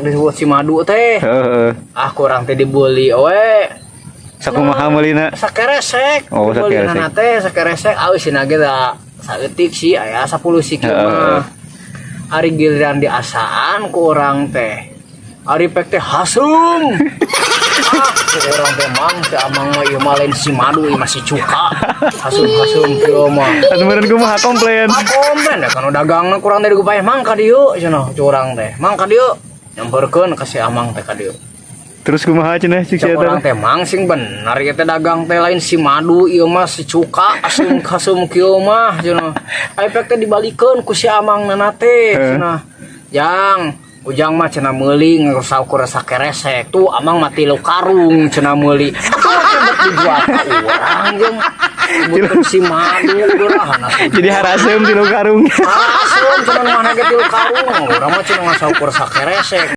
Disebut si madu teh. Heeh. Ah, ku urang teh dibeli we. Sakumaha meulina? Sakeresek. Oh, sakeresek. Dibeli teh sakeresek, eusina ge da saeutik sih, aya 10 siki mah. Ari giliran diasaan ku urang teh. Ari pek teh haseum. Ah, ku urang teh, "Mang, teh amang mah ieu mah lain si madu, ieu mah si cuka. Haseum-haseum kieu mah." Atuh meureun kumaha, komplain? Ah, komplain ya kan dagangna kurang dari gupaya, "Mang, ka dieu," cenah curang teh. "Mang, ka dieu." Nyamperkeun ka si amang teh ka dieu. Terus kumaha cenah cik si Cek eta? Urang teh, "Mang, sing bener ieu teh dagang teh lain si madu, ieu mah si cuka, asum kasum kieu mah," cenah. Ari pek teh dibalikeun ku si amang nana teh cenah. "Jang, Ujang mah," cenah, "meuli saukur sakeresek. Tuh amang mah 3 karung cenah meuli. Atuh mah teh dijual ka urang jeung nyebutkeun si madu geurahna." Jadi haraseum 3 karung. Asum cenah, mana ge 3 karung. Urang mah cenah saukur sakeresek.